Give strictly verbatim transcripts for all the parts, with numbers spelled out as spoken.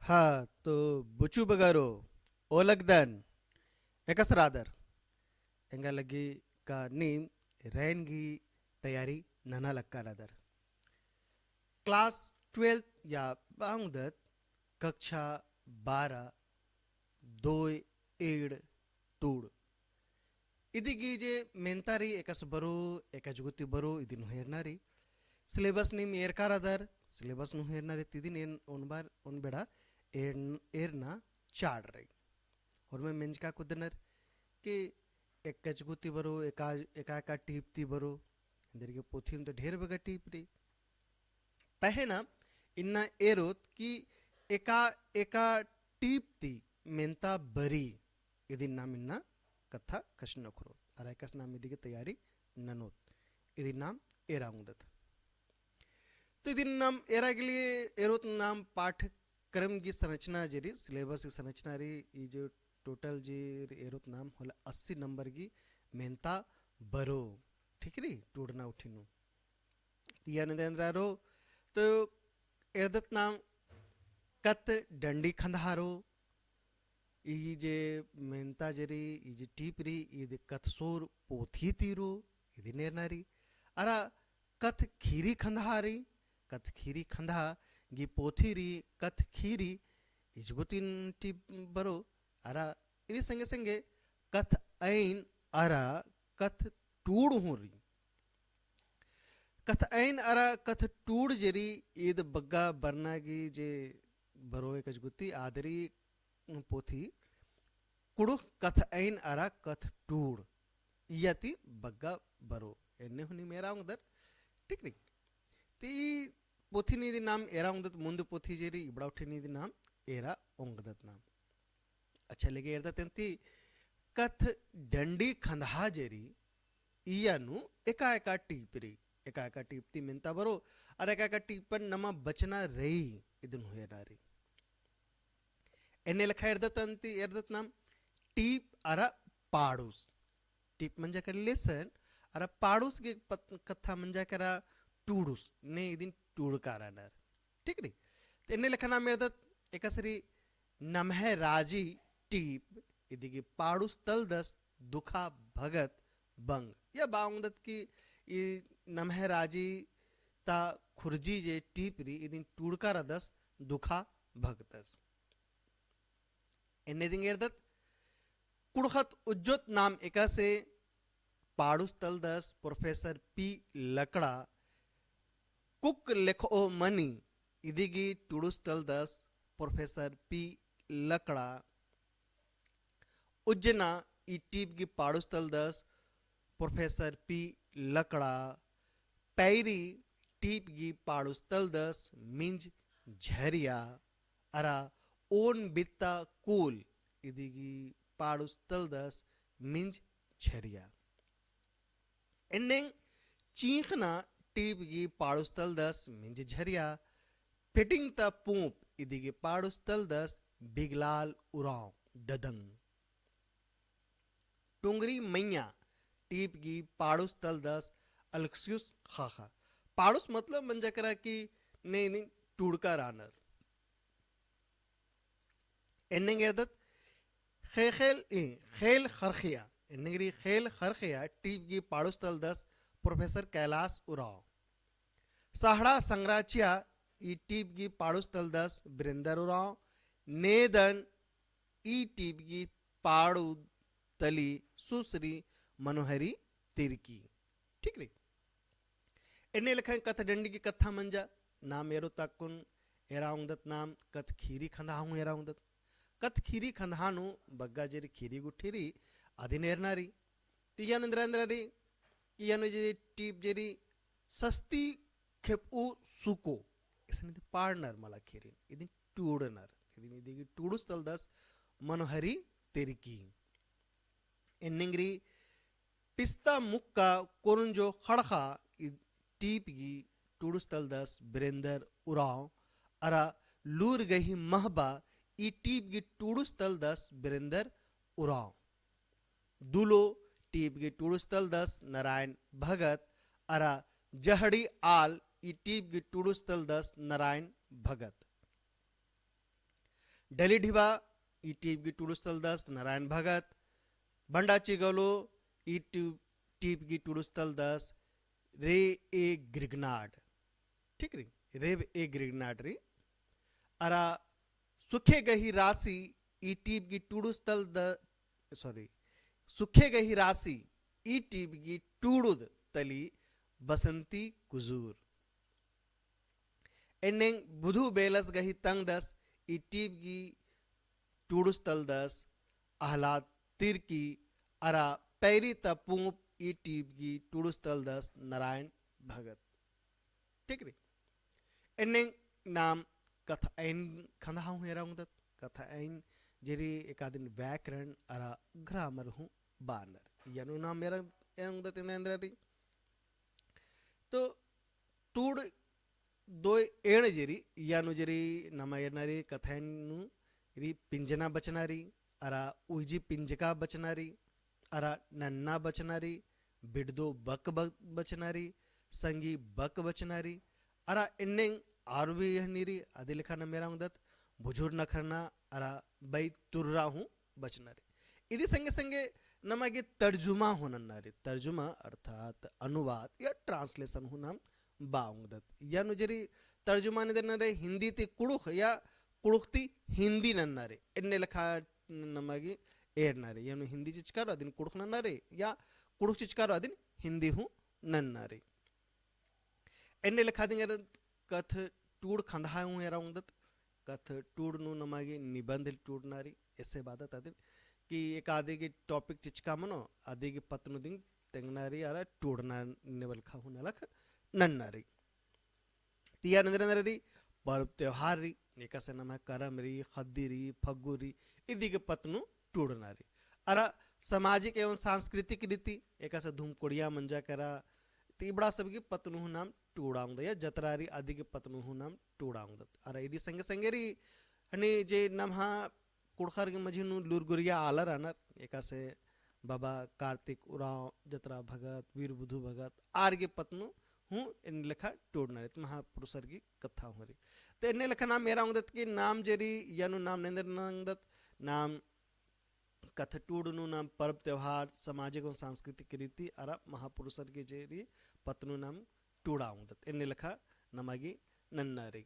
हाँ, तो बुचु बगरो, ओलगदन, एकासे रअदर? एंगा लगी का नीम रैन गही तैयारी नना लक्का रअदर। Class twelfth या बाँगदत कक्षा बारह, दोय एंड़ टूड़। इदिगी जे मेन्ता रई एकासे बरो, एका जुगुती बरो, इदिन हूँ एरना रई। Syllabus नीम एरका रअदर, syllabus नू हूँ एरना रई, तिदिन एन ओन बार, ओन बेड़ा एरन-, एरना चाड़ रई। होरमर मेंजका कुद्दनर कि एका जुगुती बरो, एका, एका, एका टीप ती बरो, एन्देरगे पोथी नू तो ढेर बग्गे टीप रई। पहें नाम इन्ना एरोत कि एका, एका टीप ती मेन्ता बरी, इदिन नाम इन्ना कत्था कछनखरोत। अरा एकासे नाम इदिगे तैयारी ननोत। इदिन नाम एरा ओंगदत। तो इदिन नाम एरा गे लिए एरोत नाम पाठ्यक्रम गही संरचना जे रई, syllabus गही संरचना रई, ई जो total जे रई एरोत नाम होले अस्सी number गही मेन्ता बरो। ठीक रई, टूड़ना उठी नू। तिया नू एन्दरा रओ, तो एरदत नाम कत्थ डंडी खंदहा रओ, ई जे मेन्ता जे रई, ई जे टीप रई, ईद कत्थसोर पोथी ती रओ, इदिन एरना रई। अरा कत्थ खीरी खंदहा रई, कत्थ खीरी खंदहा गही पोथी रई, कत्थ खीरी, ई जुगुतिन टीप बरो, अरा इदी संगे संगे कत्थ अइन अरा कत्थ टूड़ हूँ रई। कत्थ अइन अरा कत्थ टूड़ जे रई ईद बग्गे बरना गही जे बरो एका जुगुती आद रई पोथी कुँड़ुख़ कत्थ अइन अरा कत्थ टूड़। इया ती बग्गे बरो। एन्ने हूँ नीम एरा ओंगदर। ठीक रई। ती पोथी नीदी नाम एरा ओंगदत मुन्द पोथी जे रई इबड़ा उठी नीदी नाम एरा ओंगदत नाम। अच्छा, लेगे एरदत एन्ती कत्थ डंडी खंदहा जे रई, इया नू एका एका टीप रई, एका एका टीप ती मेन्ता बरो, अरा एका एका टीपन नमा बचना रई, इदिन हूँ एरना रई। एन्ने लेखा एरदत एन्ती एरदत नाम टीप अरा पाड़ुस। टीप मंजा केरा lesson, अरा पाड़ुस गे पत-, कत्था मंजा केरा टूड़ुस, ने इदिन टूड़का रअनर। ठीक रई? तो एन्ने लेखा नाम एरदत एकासे रई नम्है राजी टीप, इदिगी पाड़ुस तलदस दुखा भगत बंग। या बआ ओंगदत कि ई नम्है राजी ता खुर्जी जे टीप रई, इदिन टूड़का रअदस दुखा भगतस। एन्ने दिम एरदत कुँड़ुख़त उज्जोत नाम एकासे पाड़ुस तलदस professor पी लकड़ा, कुक लेखओ मनी, इदिगी टूड़ुस तलदस professor पी लकड़ा, उज्जना ई टीप गी पाड़ुस तलदस professor पी लकड़ा, पैरी टीप गी पाड़ुस तलदस मिंज झरिया, अरा ओन बित्ता कूल इदिगी पाड़ुस तलदस मिंज झरिया। एन्नेंग चींख़ना टीप गी पाड़ुस तलदस मिंज झरिया, फिटिंग ता पूंप इदिगी पाड़ुस तलदस बिगलाल उरांव डदंग। टुंगरी मइय्याँ टीप गी पाड़ुस तलदस अलक्सियुस ख़ाख़ा। पाड़ुस मतलब मंजा केरा कि ने इदिन टूड़का रअनर। एन्नेंग एरदत ख़ेख़ेल, ई, ख़ेल ख़रख़िया। एन्नेंग रई ख़ेल ख़रख़िया टीप गी पाड़ुस तलदस professor कैलास उरांव। साहड़ा संगराचिया ई टीप गी पाड़ुस तलदस बिरेंदर उरांव। नेदन ई टीप गी पाड़ु तली सुसरी मनोहरी तिरकी। ठीक रई। एन्ने लेखा कत्थ डंडी गी कत्था मंजा, नाम एरोत अक्कुन एरा ओंगदत नाम कत्थ खीरी खंदहा हूँ एरा ओंगदत। कत्थ खीरी खंदहा नू बग्गे जे रई खीरी गुट्ठी रई अदिन एरना रई। तिया नू एन्दरा एन्दरा रई, इया नू जे टीप जे रई सस्ती खेपऊ सुको। इसन इदी पाड़नर मला खीरिन, इदिन टूड़नर, इदिन इदिगी टूड़ुस तलदस मनोहरी तिरकी। एन्नेंग रई पिस्ता मुक्का कोरंजो ख़ड़ख़ा ई टीप गी टूड़ुस तलदस बिरेंदर उरांव, अरा लूर गही महबा ई टीप गी टूड़ुस तलदस बिरेंदर उरांव। दुलो टीप गी टूड़ुस तलदस नारायण भगत, अरा जहड़ी आल ई टीप गी टूड़ुस तलदस नारायण भगत। दली ढिबा, ई टीप गही टूड़ुस तलदस नारायण भगत। बंडा चिगलो, ई टू-, टीप गही टूड़ुस तलदस रे ए ग्रिगनाड। ठीक रई, रेब ए ग्रिगनाड रई। अरा सुखे गही रासी, ई टीप गही टूड़ुस तलद-, sorry, सुखे गही रासी, ई टीप गही टूड़ुद तली बसंती कुजूर। एन्नेंग बुधु बेलस गही तंगदस, ई टीप गही टूड़ुस तलदस अहलाद तिर्की। अरा पैरी ता पूंप, ई टीप गही टूड़ुस तलदस नारायण भगत। ठीक रई। एन्नेंग नाम कत्थअइन खंदहा हूँ एरा ओंगदत, कत्थअइन जे रई एकादिन व्याकरण अरा grammar हूँ बानर। यानु नाम एरा ओंगदत एन्देर एन्देर रई। तो टूड़ दोय एंड़ जे रई, यानु जे रई नमा एरना रई कत्थअइन नू रई पिंजना बचना रई, अरा उइजी पिंजका बचना रई, अरा नन्ना बचना रई, बिड़दो बक ब-, बचना रई, संगी बक बचना रई, अरा एन्नेंग आर भी एहनी रई, अदी लेखा नम एरा ओंगदत, बुझुर नखरना, अरा बई तुर्रा हूँ बचना रई। इदी संगे संगे नमा गे तर्जुमा हूँ नन्ना रई। तर्जुमा अर्थात अनुवाद या translation हूँ नाम बआ ओंगदत। यानु जे रई तर्जुमा एन्देर नन्ना रई हिंदी ती कुँड़ुख़ या कुँड़ुख़ ती हिंदी नन्ना रई। एन्ने लेखा नमा गे एरना रई। यानु हिंदी चिचका रई अदिन कुँड़ुख़ नन्ना रई या कुँड़ुख़ चिचका रई अदिन हिंदी हूँ नन्ना रई। एन्ने लेखा दिम एरा कत्थ टूड़ खंदहा हूँ एरा ओंगदत। कत्थ टूड़ नू नमा गे निबंध टूड़ना रई, essay बअदत अदिन कि एकादी गे topic चिचका मनो, अदी गे पत्त नू दिम तेंगना रई, अरा टूड़ना नेवल खा हूँ नलख नन्ना रई। तिया एन्देर एन्देर रई, पर्व त्योहार रई, एकासे नमा करम रई, ख़द्दी रई, फग्गु रई, इदी गे पत्त नू टूड़ना रई। अरा सामाजिक एवं सांस्कृतिक रीति, एकासे धुमकोड़िया मंजा केरा, ती इबड़ा सब गे पत्त नू हूँ नाम टूड़ा ओंगदत या जतरा रई अदी गे पत्त नू हूँ नाम टूड़ा ओंगदत। अरा इदी संगे संगे रई, हनी जे नम्हा कुँड़ुख़र गे मझी नू लूरगुरिया आलर रअनर, एकासे बाबा कार्तिक उराँव, जतरा भगत, वीर बुधु भगत, आर गे पत्त नू हूँ एन्ने लेखा टूड़ना रई, महापुरुषर गे कत्था हूँ रई। तो एन्ने लेखा नाम एरा ओंगदत कि नाम जे रई, यानु नाम एन्देर नना ओंगदत, नाम कत्थ टूड़ नू नाम पर्व त्योहार, सामाजिक एवं सांस्कृतिक रीति, अरा महापुरुषर गे जे रई पत्त नू नाम टूड़ा ओंगदत। एन्ने लेखा नमा गे नन्ना रई।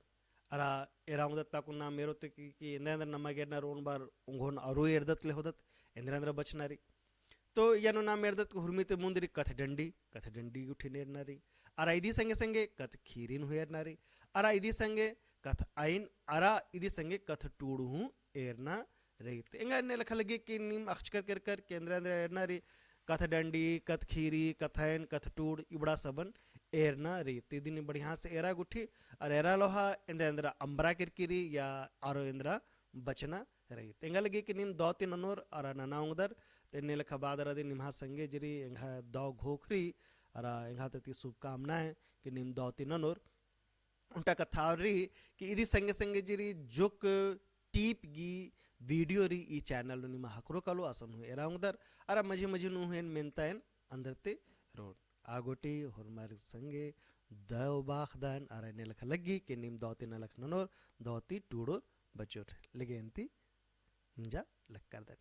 अरा एरा ओंगदत ताकु नाम एरोत कि, कि एन्देर एन्देर नमा गे एरना रई ओन बार ओंघोन अरु एरदत ले होदत, एन्देर एन्देर बचना रई। तो यानु नाम एरदत कि हुरमी ती मुन्द रई कत्थ डंडी, कत्थ डंडी गुट्ठिन एरना रई। अरा इदी संगे संगे कत्थ खीरिन हूँ एरना रई। अरा इदी संगे कत्थ अइन, अरा इदी संगे कत्थ टूड़ हूँ एरना रई। तो एंगा एन्ने लेखा लग्गी कि नीम अख़चकर केरकर कि एन्देर एन्देर एरना रई, कत्थ डंडी, कत्थ खीरी, कत्थ अइन, कत्थ टूड़, इबड़ा सबन एरना रई। तो इदिन बढ़िया से एरा गुट्ठी, अरा एरा लोहा एन्देर एन्देर अम्बरा केरकी रई या आरो एन्देर बचना रई। तो एंगा लग्गी कि नीम दौ ती ननोर अरा नना ओंगदर, तो एन्ने लेखा बअदर अदिन निम्हा संगे जे रई एंग्है दौ घोख रई, अरा एंग्है तरती शुभकामनाएँ कि नीम दौ ती ननोर। ओन्टा कत्था आर रई कि इदी संगे संगे जे रई जोक टीप गही video रई ई channel नू निमा ख़क्खरो कालो असन हूँ एरा ओंगदर, अरा मझी मझी नू हूँ एन मेन्ता एन अन्देरते रओन। आ गूटी होरमर संगे दव बाखदन, अरा एन्ने लेखा लग्गी कि नीम दौ ती नलख ननोर, दौ ती टूड़ोर बचोर। लगे अन्ती इंजा लक्करदन।